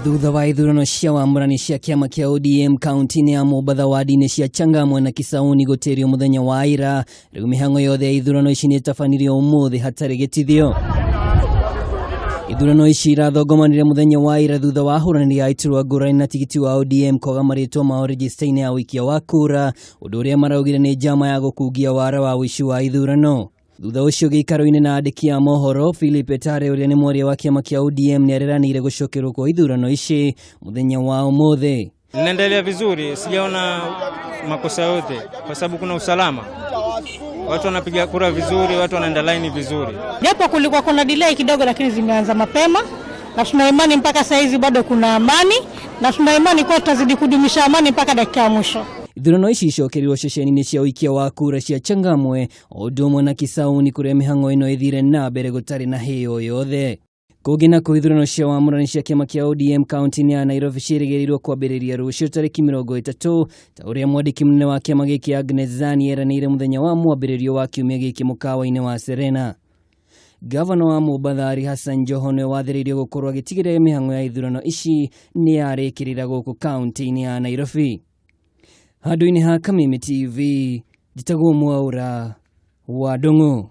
Thutha wa ithurano cia wamũrani cia kĩama kĩa ODM kaunti-inĩ ya Mombatha wadi-inĩ cia Changamwe na Kisauni gũtĩrio mũthenya wa ira, rĩu mĩhang'o yothe ya ithurano ici nĩ ĩtabanirio ũmũthĩ hatarĩ gĩtithio. Ithurano ici irathongomanire mũthenya wa ira thutha wa ahũranĩri a iturwa ngũrani na tigiti wa ODM kwaga marĩtwa mao rejista-inĩ ya ũikia wa kura, ũndũ ũrĩa maraugire nĩ njama ya gũkungia wara wa ũici wa ithurano. Thutha ũcio gĩikaro-inĩ na andĩki a mohoro, Philip Etare ũrĩa nĩ mwaria wa kĩama kĩa ODM nĩ areranĩire gũcokerwo kwa ithurano ici mũthenya wa ũmũthĩ. Inaendelea vizuri, sijaona makosa yote kwa sababu kuna usalama, watu wanapiga kura vizuri, watu wanaenda laini vizuri. Japo kulikuwa kuna delay kidogo, lakini zimeanza mapema na tuna imani mpaka saa hizi bado kuna amani, na tuna imani kuwa tutazidi kudumisha amani mpaka dakika ya mwisho. Ithurano ici icokerirwo ceceni-inĩ cia ũikia wa kura cia Changamwe o ũndũ ũmwe na Kisauni kũrĩa mĩhang'o ĩno ĩthire na mbere gũtarĩ na hĩo yothe. Kũngĩ nakuo ithurano cia wamũrani cia kĩama kĩa ODM kaunti-inĩ ya Nairobi ciĩrĩgĩrĩirwo kwambĩrĩria rũciũ tarĩki 30 ta ũrĩa mwandĩki mũnene wa kĩama gĩkĩ Agnes Zani eranĩire mũthenya wa mwambĩrĩrio wa kiumia gĩkĩ mũkawa-inĩ wa Serena. Gavana wa Mombatha Ali Hassan Joho nĩwe wathĩrĩirio gũkorwo agĩtigĩrĩra mĩhang'o ya ithurano ici nĩ yarĩkĩrĩra gũkũ kaunti-inĩ ya Nairobi. Handũ-inĩ ha Kameme TV, njĩtagwo Mwaũra wa Ndung'u.